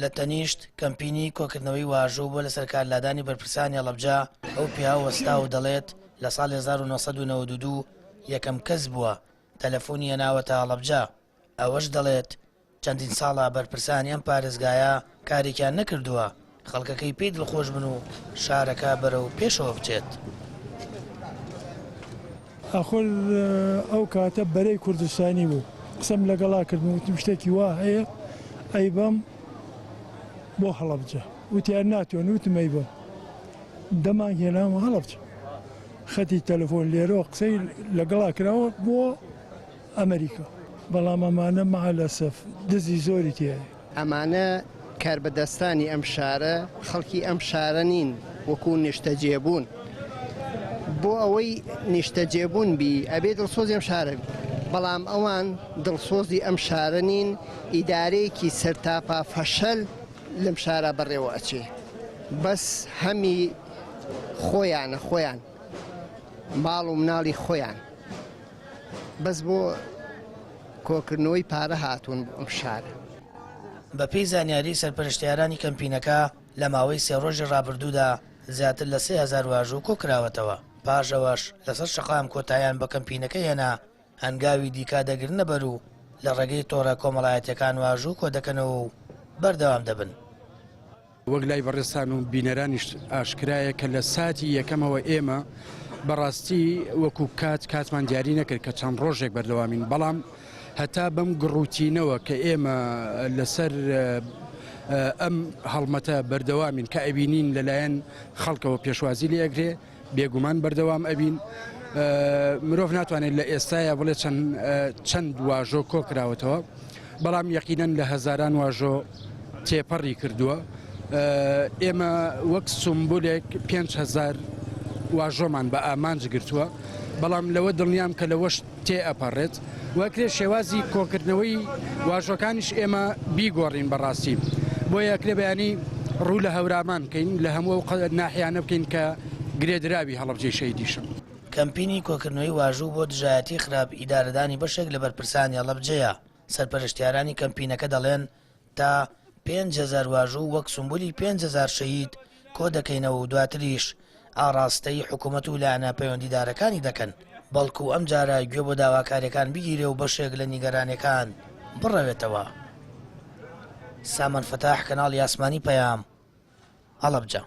لە تەنیشت کەمپینی کۆکردنەوەی واژۆ بۆ لەسەرکارلادانی بەرپرسانی هەڵەبجە، ئەو پیاوە وەستاوە و دەڵێت، لە ساڵی 1992 یەکەم کەس بووە تەلەفۆنی هێناوەتە هەڵەبجە، ئەوەش دەڵێت، چەندین ساڵە بەرپرسانی ئەم پارێزگایە کارێکیان نەکردووە خەڵکەکەی پێی دڵخۆش بن و شارەکە بەرەو پێشەوە بچێت. ئاخر ئەو کاتە بەرەی کوردستانی بوو قسەم لەگەڵا کردم وتم شتێکی وا هەیە ئەیبەم بۆ هەڵەبجە وتیان ناتوانن وتم ئەیبەم دەمان هێنامە هەڵەبجە خەتی تەلەفۆن لێرەوە قسەی لەگەڵا کراوە بۆ ئەمریکا بەڵام ئەمانە مەعەلەسەف دزی زۆری تیایە. ئەمانە کاربەدەستانی ئەم شارە خەڵکی ئەم شارە نین وەکو نیشتەجێبوون بۆ ئەوەی نیشتەجێبوون بی ئەبێ دڵسۆزی ئەم شارە بی بەڵام ئەوان دڵسۆزی ئەم شارە نین ئیدارەیەکی سەرتاپا فەشەل لەم شارە بەڕێوە ئەچێ بەس هەمی خۆیانە خۆیان ماڵ و مناڵی خۆیان بەس بۆ کۆکردنەوەی پارە هاتوون بۆ ئەم شارە. بەپێی زانیاریی سەرپەرشتیارانی کەمپینەکە، لە ماوەی سێ ڕۆژی ڕابردوودا زیاتر لە 3000 واژوو کۆکراوەتەوە، پاش ئەوەش لەسەر شەقام کۆتاییان بە کەمپینەکە هێنا، هەنگاوی دیکە دەگرنەبەر و لە ڕێگەی تۆڕە کۆمەڵایەتییەکان واژوو کۆدەکەنەوە و بەردەوام دەبن. وەک لای بەڕێزتان و بینەرانیش ئاشکرایە کە لە ساتی یەکەمەوە ئێمە بەڕاستی وەکو کات کاتمان دیاری نەکرد کە چەند ڕۆژێک بەردەوامین بەڵام هەتا بەم گڕوتینەوە کە ئێمە لەسەر ئەم هەڵمەتە بەردەوامین کە ئەبینین لەلایەن خەڵکەوە پێشوازی لێ ئەگرێ بێگومان بەردەوام ئەبین. مرۆڤ ناتوانێت لە ئێستایا بڵێ چەند چەند واژۆ کۆکراوەتەوە بەڵام یەقینەن لە هەزاران واژۆ تێپەڕی کردووە ئێمە وەک سمبولێک 5هزار واژۆمان بە ئامانج گرتووە بەڵام لەوە دڵنیام کە لەوەش تێ ئەپەڕێت وەکرێ شێوازی کۆکردنەوەی واژۆکانیش ئێمە بیگۆڕین بەڕاستی بۆیە ئەکرێ بەیانی ڕوو لە هەورامان بکەین لە هەموو ئەو ناحیانە بکەین کە گرێدراوی هەڵەبجەی شەهیدیشن. کەمپینی کۆکردنەوەی واژوو بۆ دژایەتی خراپ ئیدارەدانی بەشێک لە بەرپرسانی هەڵەبجەیە، سەرپەرشتیارانی کەمپینەکە دەڵێن تا 5000 واژوو وەک سومبولی 5000 شەهید کۆدەکەینەوە و دواتریش ئاڕاستەی حکومەت و لایەنە پەیوەندیدارەکانی دەکەن، بەڵکو ئەمجارە گوێ بۆ داواکاریەکان بگیرێ و بەشێک لە نیگەرانیەکان بڕەوێتەوە. سامان فەتاح، کەناڵی ئاسمانی پەیام، هەڵەبجە.